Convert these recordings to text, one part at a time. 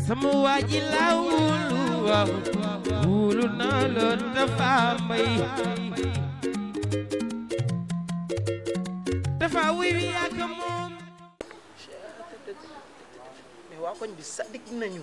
sama waji la wulu na lo dafa may dafa wiwi ak mom mais wa koñ bi sadik nañu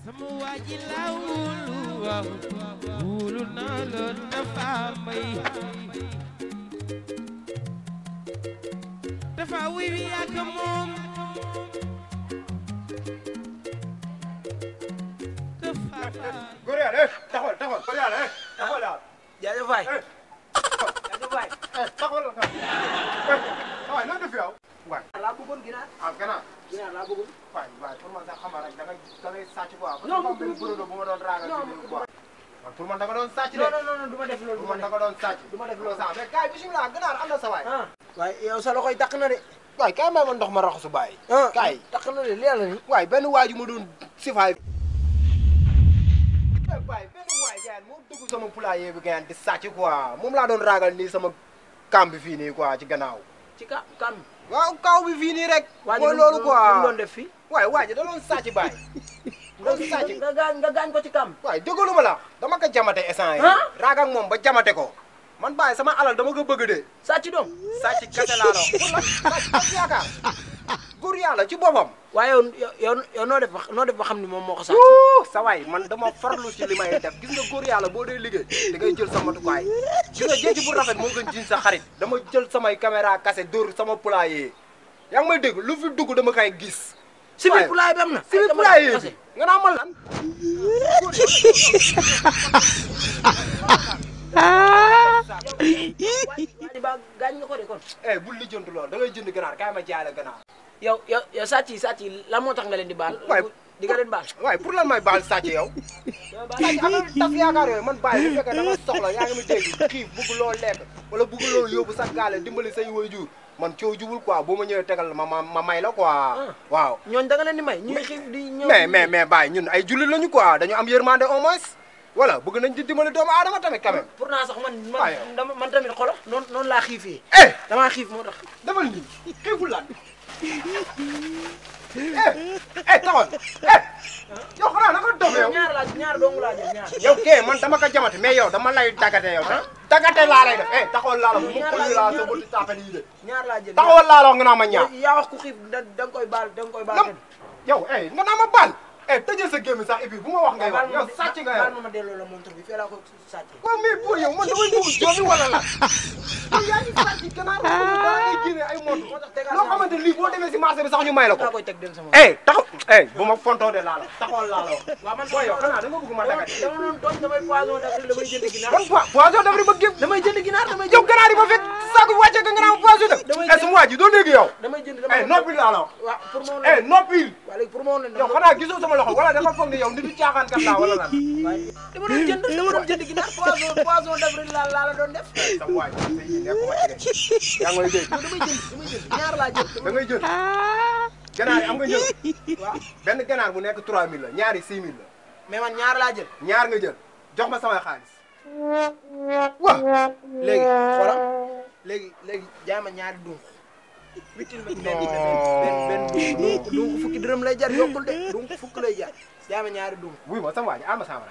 sama waji la wulu na lo dafa may dafa wiwi ak mom Gorial taxawal Gorial taxawal jaajëf waay jaajëf waay taxawal waay noo def yow waay laa bëggoon ginaar ganaar laa bëggoon waay pour man sax xamal rek da ngay sàcc quoi non parce que benn brodo bu ma doon raagal ci biir quoi pour man da nga doon sàcc de non du ma def loolu pour man da nga doon sàcc du ma def loolu sax mais kaay bismillah ganaar am na sa waay waaye yow sa loxoy takk na de waay kaay may ma ndox ma raxasu baay kaay takk na de leer la ni waay benn waaju ma doon sifaay waay benn waay gaan moo dugg sama poulailler bi gaan di sàcc quoi moom laa doon raagal nii sama camp bi fii nii quoi ci gannaaw ci kan waaw kaw bi fii nii rek mooy loolu loolu quoi mu doon def fii waay waaji da doon sàcc baay doon sàcc nga gaañ ko ci kam waay dëggalu ma la dama ko jamate essence yi raag ak moom ba jamate ko man baay sama alal dama ko bëgg de sàcc doom sàcc kese laa la pour la sàcc ak yaakaar góor yàlla ci boppam waaye yow noo def ba xam ni moom moo ko sàcc sa waay man dama farlu ci li may def gis nga góor yàlla boo dee liggéey da ngay jël sa matukaay gis nga jenc bu rafet moo gën jiñ sa xarit dama jël samay caméra kase dóor sama poulailler yaa ngi may dégg lu fi dugg dama koy gis si biir poulailler bi am na si biir poulailler bi nga naa man lan waaye ba gaañ nga ko de kon bul lijjantu lool da ngay jënd ganaar kaay ma jaay la ganaar yow sàcc yi lan moo tax nga leen di baal waay di nga leen baal waay pour lan may baal sàcc yow sàcc am na tas yaakaar yooyu man bàyyi bu fekkee da nga soxla yaa ngi ma dégg xiif bëgg loo lekk wala bëgg loo yóbbu sa gaale dimbali say waajur man coow jubul quoi boo ma ñëwee tegal ma may la quoi waaw ñooñ da nga leen di may ñuy xiif di ñëw mais bàyyi ñun ay jullit lañu quoi dañu am yërmande au moins voilà bëgg nañ di dimbali doomu aadama tamit quand même. pourtant sax man tamit xolo noonu laa xiifee. damaa xiif moo tax. defal nii xiiful lan. taxawal. yow xanaa naka dof yow. ñaar dong laa jël ñaar. yow kee man dama ko jamate mais yow dama lay dagate yow tam. dagate laa lay def taxawal laa la bu ma xulli laa sa bëti taafel yi de. ñaar laa jël taxawal laa la wax nga naa ma ñaar. yaa wax ku xiif da nga koy baal yow nga naa ma baal. tëjee sa gémmi sax et puis bu ma wax ngay wax yow sàcc nga yow. baal ma delloo la montre bi fee laa ko sàcc. waaw mais boo yow man damay dugg joobi wala la. yow yaa ngi sàcc gannaaw da ngay génne ay montre. loo xamante lii boo demee si marché bi sax ñu may la ko. daa koy teg dem sama. taxaw bu ma fontoo de laa la taxawal laa la wax. waaw man boo yow xanaa da nga bëgg ma dagate. dama doon tooñ damay poisson d'avril damay jënd ginaar. kon poisson d'avril ba gépp. damay jënd ginaar damay jënd. yow ganaar yi ma fekk saako bi wàccee nga nga naan poisson d'avril. sama waa ji doo dégg yow. damay jënd noppil laa la wax. waaw pour ma woon noppil. waaw léegi pour ma woon yow xanaa gisoo sama loxo wala dafa foog ni yow nit du caaxaan kat laa wala lan. dama doon jënd ginaar poisson d'avril laa la doon def. sama waa ji nekkuma ci de. yaa ngi may dégg. damay jënd ñaar laa jël. da ngay jël. ganaar yi am nga jël. waaw benn ganaar bu nekk 3000 la ñaari 6000 la. mais man ñaar laa jël. ñaar nga jël jox ma samay xaalis. waaw. léegi xoolal léegi jaay ma ñaari dunq. witil ma benn dunq fukki dërëm lay jar yokkul de dunq fukk lay jar jaay ma ñaari dunq. wuy ma sama waa ji ama sama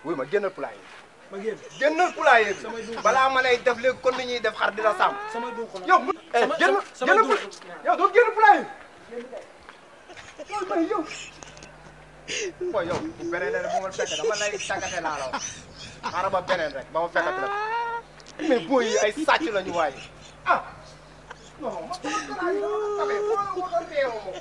wuy ma génnal poulailler. ma génnal poulailler bi. samay dunq balaa ma lay def léegi kon ni ñuy def xar di la sàmm. samay dunq la yow génnal yow doo génn poulailler. loolu may yow. mooy yow bu beneen rek bu ma fekk dama lay tàggate laa la wax xaaral ba beneen rek ba ma fekkati la mais booy yi ay sàcc lañu waaye non ma sama ganaar yi dama xamee foo ma ko réew ma